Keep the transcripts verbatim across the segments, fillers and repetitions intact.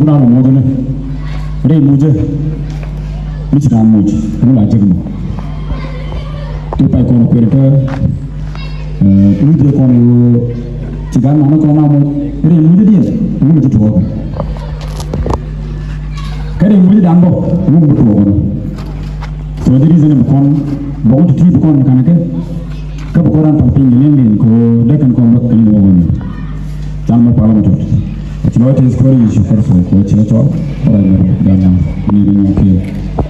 Ram mucä ni rɛy mucä mi ci ram muc kɛ mi la jek mɔ. Ti pay kɔn kuɛɛr kä, eh, mucä kɔn ɣöö ci gan man kɔn a muc rɛy mucä diɛn ŋu mi ci tuɔɔk. Kä rɛy mucä dan bɔ ŋu mi tuɔɔk nɔ. So the reason mi kɔn bɔkun ti ti bi kɔn kan kɛ. Kä bi kɔn ran pal piny ni nin ko dee kɛn kɔn bä kɛn ni wä wä ni. Can mɛ pal mɛ tɔt. Ci lɔ ti skori Yesu Kritho ko ci lɔ tɔ. Ora ni ri dan ni ni ni ke.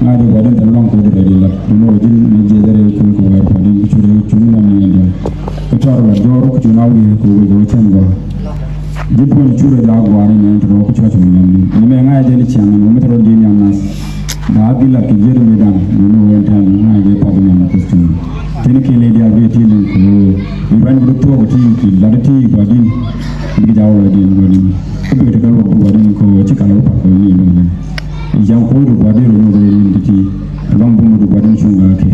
Ŋa di bɔdin tɛn lɔŋ ko di bɛ di la. Ni wä jin ni je dere ko ko wɛ ko di ku cure ku ni ni ni. Ku tɔr la jor ku cu na wi ko wi ko cɛn gɔ. Ji̱ puɔ̱ny curɛ jɔak gua̱a̱r in ɛn tɔ̱ ku cuɔ̱c mi nɛn ni mɛ ŋa̱c jɛn i̱ ciaŋ ni mɛ tɔ̱ di̱i̱n yan nath. Ba bi lat kɛ jiɛt mi da̱ŋ ni ni wee ɛn ta̱a̱ ni ŋa̱c jɛ path ni ɛn Kuoth cuŋ. Thin kiɛ ley diaal bi ti ni kɛ ɣöö bi ruany bi rɔ thuɔ̱k ti ki lat ti gua̱di̱n. Bikɛ jaw luɔ̱c di̱n gua̱di̱n kä bikɛ tekɛ luɔ̱k bi gua̱di̱n kɛ ɣöö ci kal wä path kɛ ni ni ni. I̱ jaŋ kuɔ̱ŋ di gua̱di̱n rɔ nyuɔ̱th rɔ ni ti ti. Ɛlɔ̱ŋ bum di gua̱di̱n cuŋ gaa kɛ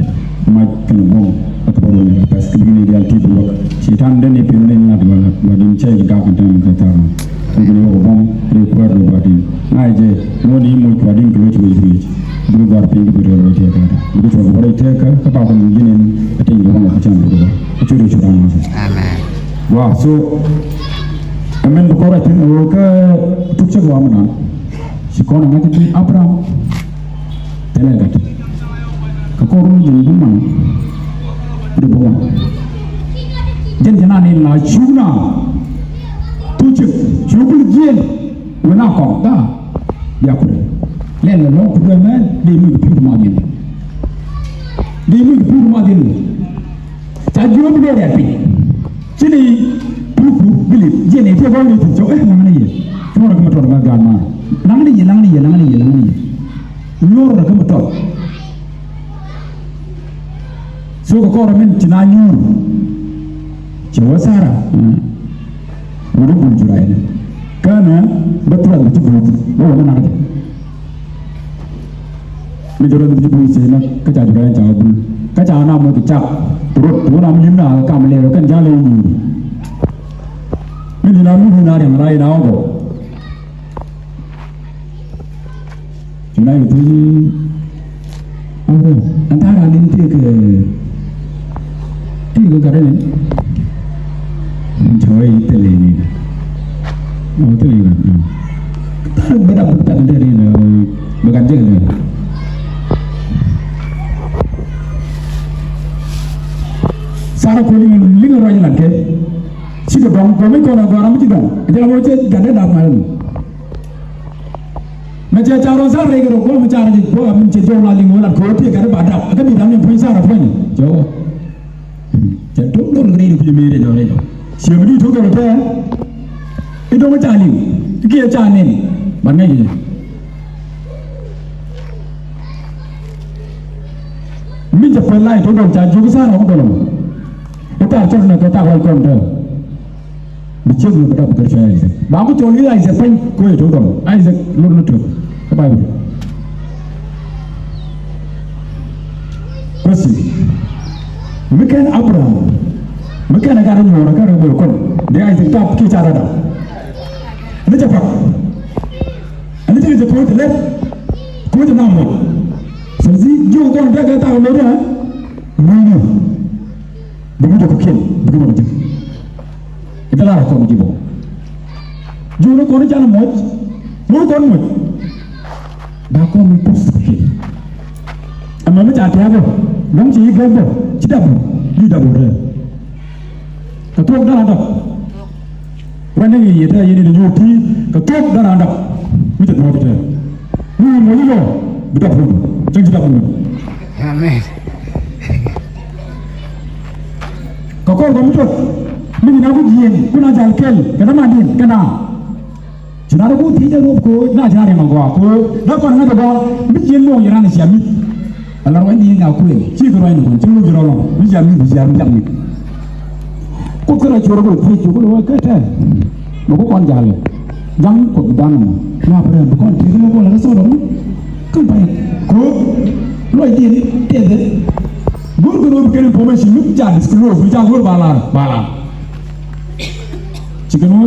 mac kɛnɛ buɔ̱m. Kä bä rɔ ni bas kä bikɛ ni diaal ti bi luɔ̱k. Citan den i̱ pi̱em den i̱ ŋa̱t wala gua̱di̱n cɛ i̱ gak kɛ tɛm kɛ tha̱a̱ŋ. Bikɛ ni wä bä buɔ̱m ri kuäär ri gua̱di̱n. Ŋa̱c jɛ ŋuɔ̱t i̱ moc gua̱di̱n kɛ lo̱c wec wec. Bikɛ gua̱r piny kɛ bi rɛl wec tɛk kɛ. Bikɛ cuɔ̱k bä rɛy tɛk kä kä ba kɛ moc ji̱n in ɛ teny kɛ wä ŋa̱t kɛ cam bikɛ bä. Kä cu rɛy cu ram ŋa̱t. Amen. Gua so. Amen bi kɔrɛ thin wä kä tuk cɛ gua mi nan. Ci kɔn ŋa̱c ti Abraham. Thilɛ gat. Kɛ kɔr mi ji̱n bi man. Di bi man. Jɛn jɛn a ni la cuk na. Tu cik cuk bi jiɛn. Wä na kɔn da. Bia kurɛ. Lɛ lɛ lɔŋ kurɛ mɛ di mi bi pi̱i̱t ma ji̱n. Di mi bi pi̱i̱t ma ji̱n. Ca jiöm ni rɛ̈t piny. Ci ni puk puk bi lip jiɛn i̱ tiɛ gɔl ni thi̱n cɔk, eh, naŋ ni yɛ. Cuɔrɛ kä mi tɔt ŋa gaat maar. Naŋ ni yɛ, naŋ ni yɛ, naŋ ni yɛ, naŋ ni yɛ. Nyuɔr rɛ kä mi tɔt. So kɛ kɔrɛ min ci na nyuur. Cɛ wä Sara. Wä di bul juray ni. Kä nɛ bä thuɔth bi ci bul. Wä wä mi naŋ di. Mi jɛ rɔ ni ti ji̱ buŋ cɛ na kä ca jɛ rɔ ca buŋ kä ca na mɔ ti cak. Rot ti wä na mi lim na kam lɛ rɔ kɛn ja lɛ wä muur. Mi di na mi di na riɛŋ ra ina wä bɔ. Ci na yɛ ti an bɔ an ta ra ni ti kɛ. Ti kɛ gat ni. Cɔy thilɛ ni. Ɔ thilɛ ni. Thar bɛ dap bɛ dap ni. Bɛ gat jɛ ni. Sara ko liŋ liŋ rɔ jilan kɛ. Ci kɛ dɔŋ ko mi kɔn a gɔra mi ci dɔŋ. Jɛ la mo cɛ gat dɛ dap ma. Mɛ cɛ ca rɔ Sara rɛy kɛ rɔ kuɔm ca rɔ jɛ kuɔm min cɛ jɔw la liŋ wä lat kɛ wä piɛ kɛ rɔ ba dap kɛ bi dap ni puɔ̱ny Sara puɔ̱ny jɔw. Cɛ tok dɔl kɛ rɛy ni kui̱ mi rɛy jɔw rɛy jɔw. Ciɛ mi di tok dɔl tɛ. I̱ dɔŋ ca liŋ i̱ kiɛ ca nɛn. Ba ŋäc jɛ. Mi jɛ pɛl la i̱ tok dɔl ca jiök Sara wä dɔl mɔ. I̱ tar cɔr nɛ kɛ tak wal kɔn tɛ. Bi ciek mi bi dap bi kɛ cɔy Isaac. Ba mi cɔl i̱ Isaac pany ko i̱ tok dɔl. Isaac lor ni tok. Kä Bible. Question. Mi kɛn Abraham. Mi kɛn a gat a nyuɔɔr a gat a nyuɔɔr kɔn. Dee Isaac tap kiɛ ca gat dap. Ni cɛ pak. Ani cɛ kɛ cɛ ko̱o̱t lɛt. Ko̱o̱t na mɔ. Sɛ zi jiök kɔn dee kɛ tak mɛ dee. Mɛ ni. Bi mi dee kɔ kiɛn. Bi mi dee kɔ jɛ. Ita la kɔn ji̱ bɔ. Ji̱ wuni kɔn i̱ can moc. Wuni kɔn moc. Ba kɔn mi post kɛ. Ɛmɛ mi ca tɛ̈ɛ̈k bɔ. Dɔ̱ŋ ci yi gɛn bɔ. Ci dap bɔ. Yi dap bɔ tɛ̈ɛ̈k. Kɛ thuɔ̱k dara dap. Wɛn ni yi yɛ tɛ̈ɛ̈k yɛn in nyuur ti. Kɛ thuɔ̱k dara dap. Mi ca thuɔ̱k tɛ̈ɛ̈k. Ni yi moc yi lɔ. Bi dap bɔ. Cäŋ ci dap bɔ. Amen. Kɛ kɔr kɔm cot mi ci na ku jiɛn ku na jal kɛl kɛ na ma diɛn kɛ na. Ci na ku thiec jɛ ruɔp ko na ci na riɛm a gɔaa ko na kɔn ŋäth a gɔaa mi jiɛn luɔk jɛ ran cia mi̱th. A la ruany di ŋa kuël ci kɛ ruany ni kɔn ci luɔk jɛ rɔ lɔŋ mi cia mi̱th cia mi̱th. Kuoth kärɛ cuɔr kɛ thiec cu kɛ luɔk kɛ tɛ. Mɛ ku kɔn jal jaŋ Kuoth dan mɔ na bɛ rɛm bi kɔn thiec kɛ luɔk kɛ la kɛ Sodom. Kä pay ko lɔcdiɛn tɛthɛ. Go̱o̱r kɛ nɔ bi kɛn information mi ca disclose mi ca go̱o̱r ba lar ba lar. Ci kɛ nɔ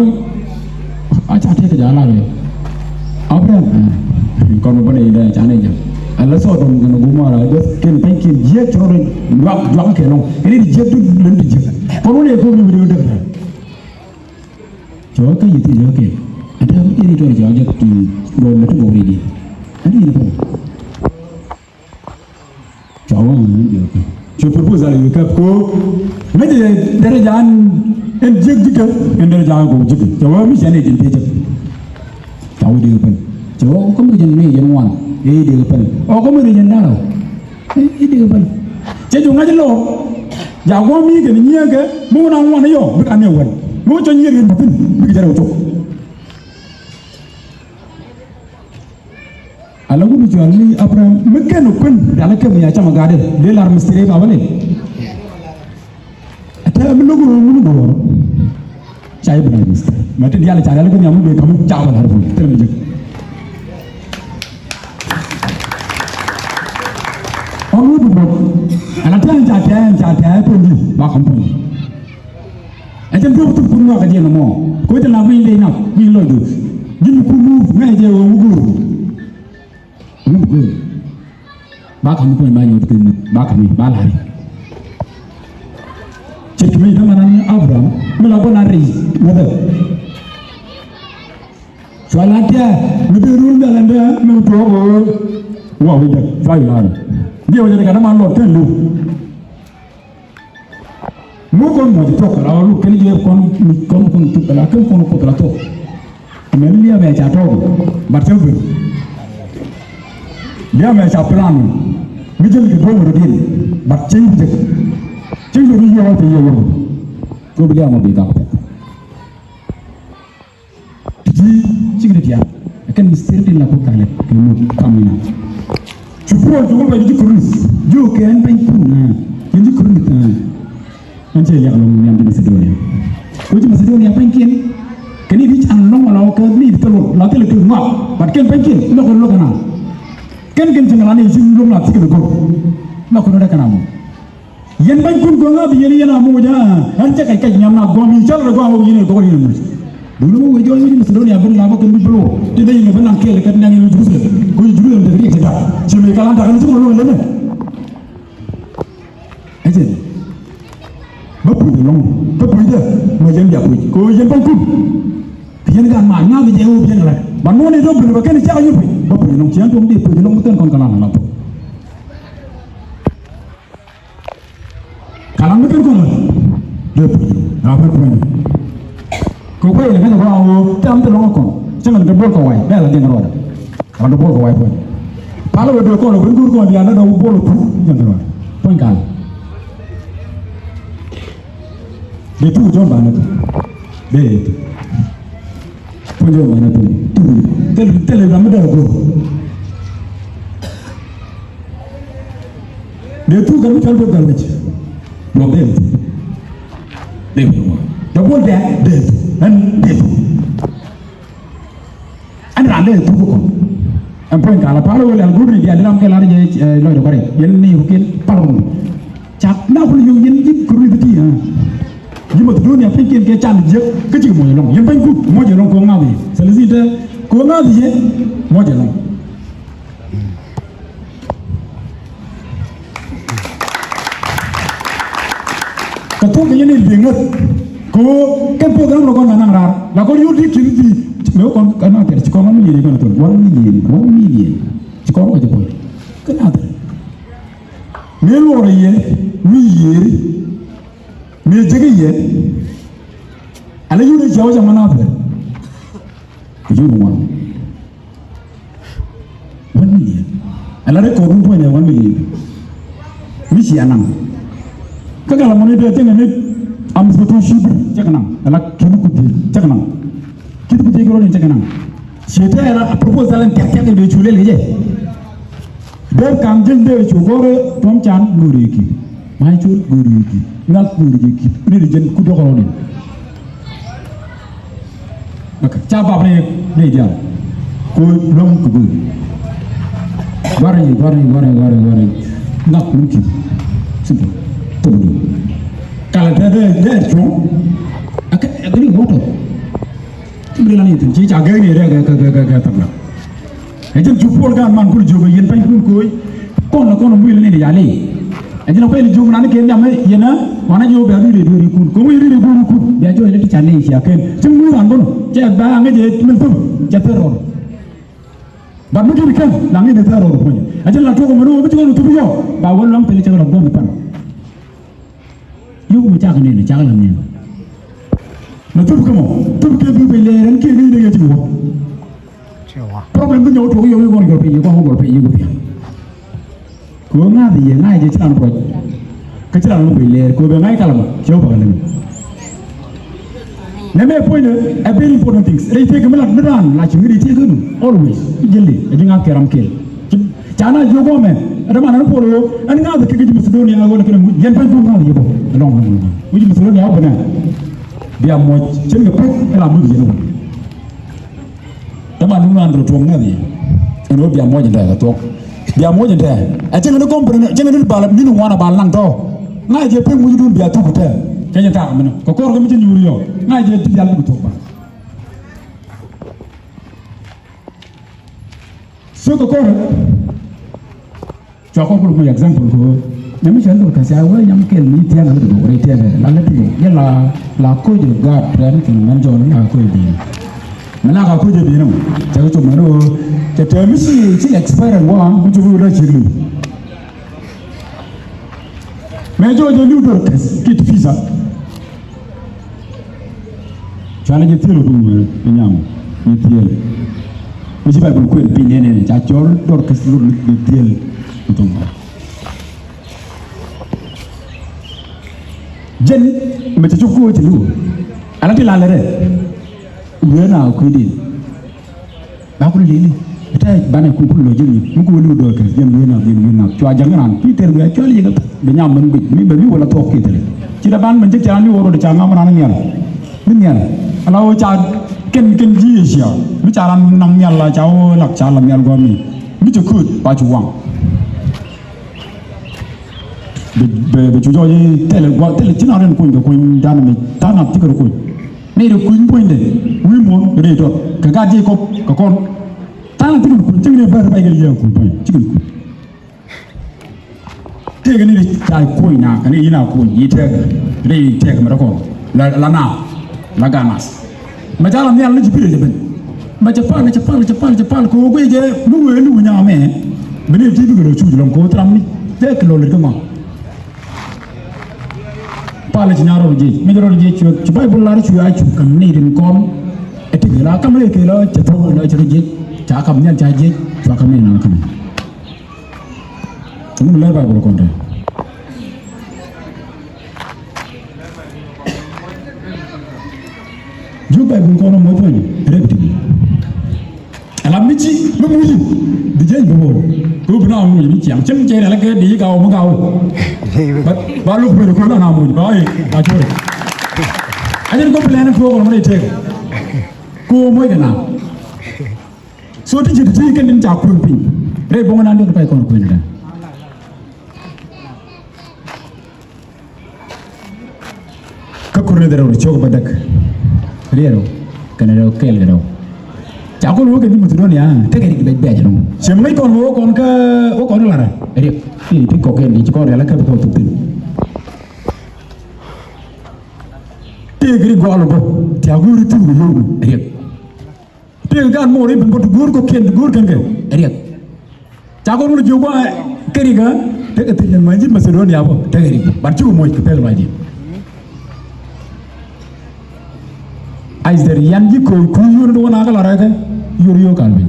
a ca tɛk kɛ ja lar yɛ. Abraham, kɔn bä ni dee ca ni jɛ. Ala Sodom kɛnɛ Gomora, bä kɛn pɛn kɛn jiɛ cɔrɔ dee juak, juak kɛn nɔ. Kɛn ni jiɛ duk lɛn di jiɛ. Kɔn wä ni ko mi wä di wä dee. Cɛ wä kä yɛ ti jɛ kɛ. Ata wä ti ni tɔri cɛ wä jɛ ti gɔmɛ ti gɔmɛ di. Ati ni ko. Cua wä ŋun ni diɔk. Cu proposal yɛ kɛp ko. Ŋäcɛ daraja an ɛn jiäk jikä, ɛn daraja an kɔk jikä. Cua wä mi cɛ ni jin tëë jɛ. Cua wä diɔk pɛn. Cua wä kɔm jin ni jin wan. Ɛ diɔk pɛn. Ɔ kɔm ni jin dara. Ɛ diɔk pɛn. Cɛ cu ŋa̱c lɔ. Ja guɔ mi kɛ ni nyiɛ kɛ. Mi wun an wan yɔ. Bik an yɛ wɛn. Mi wun cɔ nyiɛ kɛ ni bapin. Bik jɛ rɛ wä cok. Ala wut mi cual ni Abraham mi ken kuën rial kɛ mi a cam a gat dee lar mistiri ba bä lil. Ate mi lo̱k ŋun go̱o̱r ca Ibrahim mistiri mɛ ti dial ca rial kɛ mi a mi bee kam ca bä lar bul thil mi jek. Ɔn wut mi bok ala tɛn ca tɛn ca tɛn pun di ba kam pun. Ɛ jɛn duɔ̱p thuk kun ŋɔak kɛ jɛn ɛmɔ. Kɛ wec tɛ la guiy ley nak guiy lɔcdu. Ji̱n mi kun move ŋäc jɛ ɣöö mi go̱o̱r. Mi bi go̱o̱r. Ba ka̱m mi kuany ba nyuɔth kɛ mi ba ka̱m mi ba la̱ri. Ce̱tkɛ mi tämɛ nan Abraham mi la bä la̱ri ŋäthä. Cua la tiaa mi bi rul nhial ɛn dee mi bi tuɔɔk ɣöö. Wa wi̱cdɛ cua yi la̱ri. Diɛ wecɛ ti gat däman luɔt kɛn li̱w. Ŋu kɔn muɔc thuɔ̱k ala ɣä luk kɛn jiɛɛp kɔn muc kɔn kɔn thuk ala kɛn kɔn kuoth ala thuɔ̱k. Mɛn liamɛ ca tɔɔk bat cä ben. Liamɛ ca plan mi jɛl kɛ duɔ̱ɔ̱m rɔ diɛn bat cä yi̱k jek. Cä yi̱k rɔ yiɛɛk wä cɛ yiɛɛk wä. Kɛ bi liamɛ bi gak pɛth. Ti ji̱ cikɛ ti tiam ɛ kɛn mi sir tin la ku kalɛ kɛ mu kam ni na. Cu Puɔl cu wä bɛ ji̱ Korinth ji̱ kɛ ɛn bɛny kun na kɛ ji̱ Korinth na. Ɛn cɛ liak lɔŋ nhiam ji̱ Macedonia. Ku ji̱ Macedonia bɛnykiɛn kɛ ni ri̱c an lɔŋ la kɛ ni thil wä la thil kɛ ŋɔak. But kɛn bɛnykiɛn lɔk kɛ lɔk kɛ na. Kɛn kɛn cɛ ŋɛ la ni ji̱ lɔŋ la thikɛ ni go̱r. Lɔk kɛ ni dɛ kɛ na mɔ. Yɛn bänykun, kɛ ɣöö ŋa̱th yɛn, yɛn a moc, aa, ɣän cä kɛc kɛc nhiam na gɔ̱a̱m, yɛn cä rɔ gɔaa ɣöö yɛn ɛ gɔ̱r yɛn moc. Duundɛ wä wee jɔɔc wi̱c Macedonia ben la bä kɛ mi bi lo̱o̱ ti dee yɛn kɛ ben naŋ kɛɛl kɛ naŋ yɛn Jerusalem. Kɛ ɣöö Jerusalem te kɛ riɛk te dak. Ci mëë kɛ lan takä ni ci kɛ lo̱o̱ lɛ mɛ. Ɛ jɛn. Bä puc ɛlɔ̱ŋ, bä puc dee, mɛ yɛn bia puc. Kɛ ɣöö yɛn bänykun. Kɛ yɛn gaat ma ŋa̱th jɛ ɣöö bi yɛn ɛ la̱t. Ba nuɔ̱ɔ̱n i̱ dɔ̱ ben bä kɛn cakɛ nyuth puc. Bä puc ɛlɔ̱ŋ, ci ɣän tuɔ̱ŋ dee puc ɛlɔ̱ŋ bä kɛn kɔn kɛ lan ɛ la̱t thok. Kalam mi ken kɔn dee puc a pɛr puɔ̱ny. Kɛ kuay ni ŋäcɛ kɔn a ɣöö tɛm thil lɔ̱ŋ kɔn cäŋ ni kɛ buɔl kɛ way bɛl a jiɛn rɔɔdɛ. Kɛ buɔl kɛ way puɔ̱ny. Pal wä dee kɔn wä ben go̱o̱r kɔn diaal dee dɔw buɔl puc jiɛn rɔɔdɛ puɔ̱ny kal. Dee thuk Jɔ̱ɔ̱n banɛ thuk dee thuk. Puɔ̱ny jɛ ɣöö banɛ thuk thuk thil thil ram mi dee go̱o̱r. Dee thuk kɛ mi cɔl duɔth gal wec. Duɔth dee thuk. Dee thuk. Dee buɔl dee dee thuk. Ɛn dee thuk. Ɛn raan dee thuk kɔn. Ɛn puɔ̱ny kal a pal wä lɛl go̱o̱r ni diaal di ram kɛ lar jɛ, ɛ, lɔcdɛ kuarɛ. Yɛn ni yɛ kukiɛn pal run. Ca na kul yio̱w yɛn ji̱ Korinth ti, aa. Ji̱ Macedonia piny kiɛn kɛ can jiäk kä cikɛ moc ɛlɔ̱ŋ. Yɛn bänykun moc ɛlɔ̱ŋ kɛ ɣöö ŋa̱th yɛ. Thɛlithin te kɛ ɣöö ŋa̱th yɛ moc ɛlɔ̱ŋ. Kɛ thok kɛ yɛn in bi ŋäth kɛ ɣöö kɛn puɔth ɛn rɔ kɔn kɛ naŋ raar la kɔn yio̱w ti ki̱n ti. Mëë kɔn kɛ naŋ tɛr ci kɔn ɣän mi liɛn kɔn thok one million, one million. Ci kɔn kɔ jɛ puɔth kɛ naŋ tɛr. Mëë luɔrɛ yɛ mi yiëëri mëë jek yɛ. Ala yun i̱ ciɛ wä cɛ mɛ na pɛr. Kɛ yun wan. One million. Ala record wun puɔ̱ny ɛ one million. Mi ciɛ naŋ. Kä kɛ la mɔni dee cɛ ŋɛ ni am sɛ tu shibir cɛ kɛ naŋ. Ala ki̱ni ku dhil cɛ kɛ naŋ. Ki̱ni ku dhil kɛ rɔ ni cɛ kɛ naŋ. Ciɛ tɛ ala proposal in tɛk tɛk in dee cu lɛl kɛ jɛ. Dee ka̱m ji̱n dee cu go̱rɛ tuɔ̱m can go̱rɛ ki. Ma̱a̱ col go̱rɛ ki. Ŋak go̱rɛ ki. Ri ri jɛn ku dɔkɔrɔ ni. Bäkɛ ca bap ni ni diaal. Ko luäŋ kɛ go̱rɛ. Guarɛ yi, guarɛ yi, guarɛ yi, guarɛ yi, guarɛ yi. Ŋak ni ki. Simple. Tɔmɔ ni. Kala dee dee dee cuɔ̱ŋ. Akɛ akɛ ni mɔtɔ. Ti mi la ni tin ci ca gɛɛ ni dee kɛ kɛ kɛ kɛ kɛ tɔmɔ. Ɛ jɛn cu puɔl gaat man kul jiök ɛ yɛn pa̱nykun ko̱o̱c. Kɔn la kɔn muc lɛ ni yali. Ɛ jɛn a kuɛl jiök nan kɛ nhiam ɛ yɛn a wan a jiök bia ri rɛ dueerikun kɛ muc ri rɛ dueerikun bia jɔɔc lɛ ti ca nɛy cia kɛn ci muc ran bä nɔ cɛ bɛ aŋä jɛ min thum cɛ thɛr rɔɔd. But mi kini kɛn la ŋi̱n ɛ thɛr rɔɔd puɔ̱ny ɛ jɛn la tuɔk mɛn ɣöö mi ci kɔn thup yɔ ba wä luaŋ thil cɛ kɛ la guɔ̱n pan. Yio̱w mi cak nɛn cak la nɛn. Na thup kä mɔ thup kɛ bi bɛ lɛɛr ɛn kiɛ ni ni yɛ ci wä. Problem bi nyɛ wä tuɔk yio̱w yio̱w gɔn gɔl piny yio̱w gɔn gɔl piny yio̱w gɔn piny. Kɛ ɣöö ŋa̱th yɛ ŋa̱c jɛ ci ran ruac. Kä ci ran wä bɛ lɛɛr kɛ ɣöö bɛ ŋa̱c kalam cɛ wä bak lɛm. Nɛ mɛ puɔ̱nydɛ ɛ very important things. Rɛy tëëk mi lat mi raan la ci ŋi̱n rɛy tëëk inu always. Ji̱ jɛli ɛ ji̱ ŋa̱th kɛ ram kɛl. Ca na jiök ɣɔmɛ ɛ däman ɛn puɔl ɣöö ɛn ŋa̱th kɛ kɛ ji̱ Macedonia ɣöö ni kɛn yɛn pa̱ny duŋ ŋa̱th yɛ bä. Ɛlɔŋ ŋa̱th ŋa̱th wi̱c Macedonia ɣɔmɛ nɛ bia muɔc cien kɛ pek ɛ la muc yɛn ɣöö. Däman duŋ ŋa̱th rɔ tuɔ̱ŋ ŋa̱th yɛ ɛn ɣöö bia muɔc ɛn tɛɛ kɛ tuɔ̱k. Bia muɔc ɛn tɛɛ ɛ cieŋ ni kɔm pɛn cieŋ ni bal ni ni wan a bal naŋ tɔ̱. Ŋa̱c jɛ pek muc duun bia thuk tɛɛ cɛ jɛ taak minä kɛ kɔr kɛ mi ci nyuur yɔ. Ŋa̱c jɛ ti dial mi kɛ tuɔ̱k bal. So kɛ kɔrɛ cua kɔr kul kul example ko. Nyam mi cɛ lur kɛ sia wee nyam kɛl mi tiɛn a lur kɛ wee tiɛn a la lɛ ti yɛ la la koc ɛ gaat rɛn kɛn mɛn jɔn la koc ɛ bi̱i̱n. Mɛ la ka koc ɛ bi̱i̱n cɛ kɛ cum mɛn wee cɛ tɛm mi ci ci expire wa mi ci wee la ci liw. Mɛ jɔɔc jɛ li̱w Dorcas kiɛ ti Pisa. Cuanɛ jɛ thiel ɔ thuŋ mɛ nyam jɛ thiel. Mi ci Baibul kuɛn piny nɛnɛ ca cɔl Dorcas lur jɛ thiel ɔ thuŋ mɛ. Jɛn mɛ cɛ cop koc li̱w. Ala ti lalɛ rɛ. Wiee na kui̱diɛn. Ba ku lili ita banɛ ku ku lo jini mi ku wani do ke jini wina jini wina cua jang ran Peter wia cua li ga bi nyam man bi mi ba mi wala to ke tele. Ci da ban man jik ca ni woro ca ngam ran nyal. Mi nyal ala wo ca ken ken ji sia mi ca ran nang nyal la ca wo lak ca la nyal go mi mi ci ku ba ci wang. Bi bi bi cu jɔɔc i̱ thilɛ gua̱ thilɛ ci na rin kuny kɛ kuny dan mi tha̱a̱ŋ nath cikɛ rɔ kuny. Nɛy rɛ kuny puɔ̱nydɛ wi̱i̱ muɔ̱ɔ̱n rɛy tɔt kɛ gat ji̱ kɔp kɛ kɔn. Tha̱a̱ŋ nath cikɛ rɔ kuny cikɛ ni bär rɛ bay kɛ li̱eŋ kuny puɔ̱ny cikɛ rɔ kuny. Tëëkɛ ni rɛ ca kuny na kɛ ni yi̱n a kuny yi tëëkɛ rɛy tëëkɛ mɛ rɛ kɔn la la na la gat nath. Mɛ ca la nhial ni ci pi̱i̱r jɛ ben. Mɛ cɛ pal cɛ pal cɛ pal cɛ pal kɛ ɣöö guic jɛ mi wee ni wee nyamɛ. Bi ni ti bikɛ lo̱c cuc lɔŋ kɛ ɣöö thil ram mi dee kɛ lo̱c lät kä ŋɔak. Pal ci nya̱a̱ rɔɔd jiec mi jɛ rɔɔd jiec cuɛ ci Baibul lar cuɛ a cu ka̱m ni rin kɔn. Ɛ ti kɛ la ka̱m ni kɛ la cɛ thok la cɛ rɔɔd jiec ca ka̱m nhial ca jiec cua ka̱m ni na ka̱m. Cɛ mi lɛr Baibul kɔn tɛ. Ji̱ Baibul kɔn mɔ puɔ̱ny rep ti. Ala mi ci mi muci bi jeny bi wor. Ko bi na muci mi ciam cem cɛ ala kɛ di gaw mi gaw. Ba ba lu ko ko na muci ba e a jore. A jere ko plan ko ko mo tek. Ko mo de na. So ti ci ti kɛ nin ca kueŋ piny rɛy boŋ nan dee kɛ pay kɔn kueŋ dan. Kä Korneth rɛw ciök bädäk riɛt rɛw kɛnɛ rɛw kɛɛl kɛ rɛw. Ca kɔn wä kɛ ni Macedonia tekɛ rik bɛc bɛc rɛw. Ciem ŋäc kɔn wä kɔn kä wä kɔn lara riɛk ti ti kɔk kɛn di ci kɔn rial kä bi kɔn thuk thin. Ti kɛ rik gɔɔl bä ti a go̱o̱ri thuk bi lo̱w riɛk. Tëëk gaat moor i̱ ben bä ti go̱o̱r kɔ̱kiɛn ti go̱o̱r kɛn kɛ riɛk. Ca kɔn wun jiök gua̱a̱ kɛ rik ɛ tekɛ thiec nɛn mäny ji̱ Macedonia bä tekɛ rik. Bat cikɛ moc kɛ pɛk lɔcdiɛn. Aithɛr yan ji̱ kööc kui̱ yio̱r ni wä nakä la rɛkɛ yio̱r yio̱r kal piny.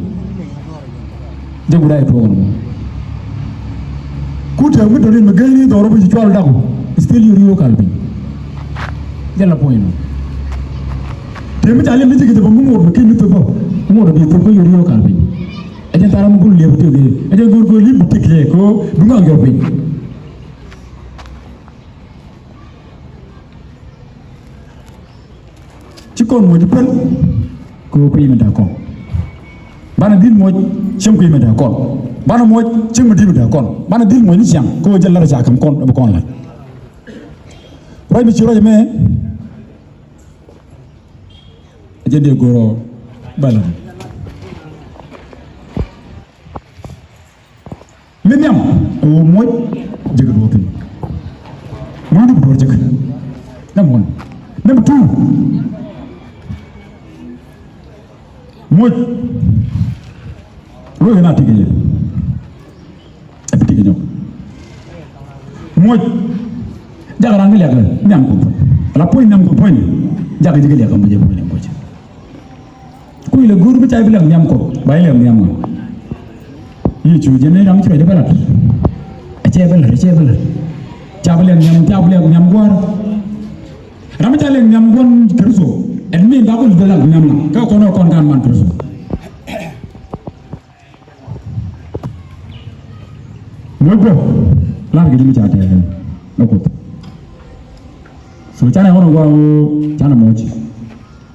Jɛ guda i̱ tuɔɔk ni mɔ. Ku tɛɛk mi dɔ̱diɛn mi gäcni dhɔr bi ci cual daku. Still yio̱r yio̱r kal piny. Jɛ la puɔ̱ny nɔ. Tëë mi ca liɛm ni ji̱ kɛ jɛ bä mi ŋot mi ki̱n ni thop bä. Ŋot bi thop kä yio̱r yio̱r kal piny. Ɛ jɛn tharam mi bul liɛp bi tëk ɛ jɛn go̱r go̱r li̱m bi tëk liɛk kɛ ɣöö bi ŋɔak yɔp piny. Ci kɔn moc pɛl kɛ ɣöö kui̱ mi da̱a̱ kɔn. Banɛ dhil moc cieŋ kui̱ mi da̱a̱ kɔn. Banɛ moc cieŋ mi dhil mi da̱a̱ kɔn. Banɛ dhil moc ni ciaŋ kɛ ɣöö jɛ lar ca käm kɔn ɛ bi kɔn la̱t. Ruac mi ci ruac ɛmɛ. Ɛ jɛn dee go̱rɔ bä la̱t. Number two. Moc. Wee na tik kɛ jɛ. Ɛ bi tik kɛ nyɔk. Moc. Jakɛ ran kɛ liak nhiam Kuɔth. Ala puɔ̱ny nhiam Kuɔth puɔ̱ny. Jakɛ ji̱ kɛ liak kɛ moc ɛ puɔ̱ny nhiam Kuɔth. Kui̱ lɛ go̱o̱r bi ca bi liak nhiam Kuɔth. Ba liak nhiam ŋa. Yecu jɛ ni ram cuɛ jɛ bɛ lat. Ɛ cɛ bɛ lat, ɛ cɛ bɛ lat. Ca bi liak nhiam, ca bi liak nhiam gua̱a̱r. Ram ca lɛ nhiam gua̱n Kritho, ɛn min ba kul bɛ lak nhiam na kä kɔn ɔ kɔn kan man Kritho. Muɔc bä lar kɛ ji̱ mi ca tɛɛk nɔ Kuoth. So canɛ ɣɔn ɛ gua̱a̱ ɣöö canɛ muɔc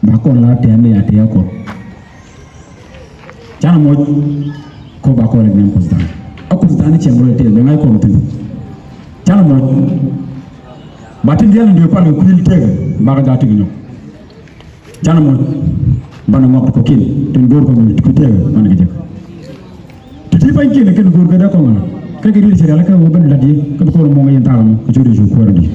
ba kɔn lar tɛɛk mi ca tɛɛk Kuoth. Canɛ muɔc kɔ ba kɔn lɛ nhiam Kuoth Tha̱a̱ŋ. A Kuoth Tha̱a̱ŋ ni cɛn rɔ tɛɛk bɛ ŋa̱c kɔn thi̱n. Canɛ muɔc. Ba tin diaal in duëë pal kɛ kui̱l tëëkɛ bakɛ jaak ti kɛ nyɔk. Canɛ muɔc. Banɛ ŋɔk ti kɔ̱kiɛn tin go̱o̱r kɔn kui̱ tëëkɛ banɛ kɛ jek. Ti ti pa̱nykiɛn kɛn go̱o̱r kɛ dee kɔn ŋa̱ kɛ kɛ riet cɛ rial kɛ wä ben la̱t yɛ kɛ bi kɔn muɔŋ yɛn thaak mɔ kɛ cu riet cu kuäär di.